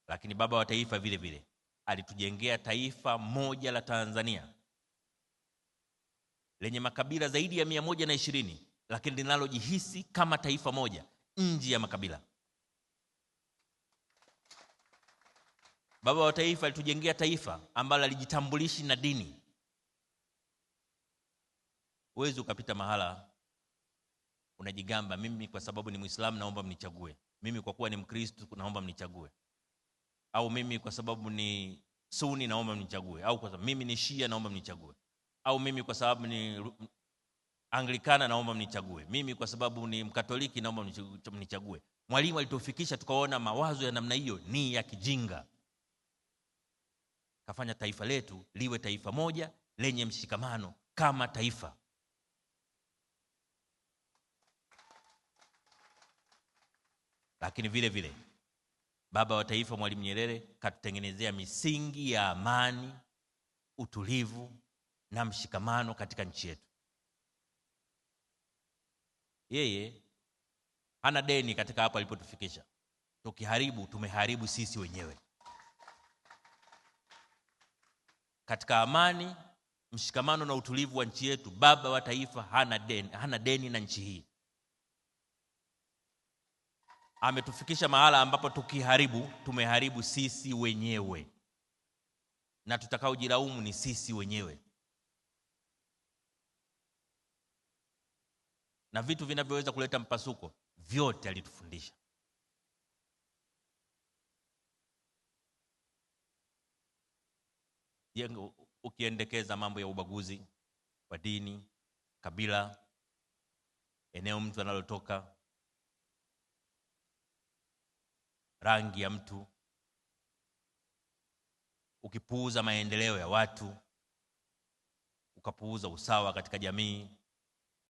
Lakini baba wa taifa vile vile alitujengea taifa moja la Tanzania lenye makabila zaidi ya 120, lakini linalojihisi kama taifa moja nje ya makabila. Baba wa taifa alitujengea taifa ambalo halijitambulishi na dini. Huwezi ukapita mahala unajigamba, mimi kwa sababu ni Muislamu naomba mnichague, mimi kwa kuwa ni Mkristo naomba mnichague, au mimi kwa sababu ni Sunni naomba mnichague, au kwa sababu mimi ni Shia naomba mnichague, au mimi kwa sababu ni Anglikana naomba mnichague, mimi kwa sababu ni Mkatoliki naomba mnichague. Mwalimu alitufikisha tukaona mawazo ya namna hiyo ni ya kijinga. Kafanya taifa letu liwe taifa moja lenye mshikamano kama taifa. Lakini vile vile baba wa taifa Mwalimu Nyerere katutengenezea misingi ya amani, utulivu na mshikamano katika nchi yetu. Yeye hana deni katika hapo alipotufikisha. Tukiharibu tumeharibu sisi wenyewe. Katika amani, mshikamano na utulivu wa nchi yetu, baba wa taifa hana deni na nchi hii. Ametufikisha mahala ambapo tukiharibu tumeharibu sisi wenyewe, na tutakaojilaumu ni sisi wenyewe. Na vitu vinavyoweza kuleta mpasuko vyote alitufundisha. Ukiendekeza mambo ya ubaguzi wa dini, kabila, eneo mtu analotoka, rangi ya mtu, ukipuuza maendeleo ya watu, ukapuuza usawa katika jamii,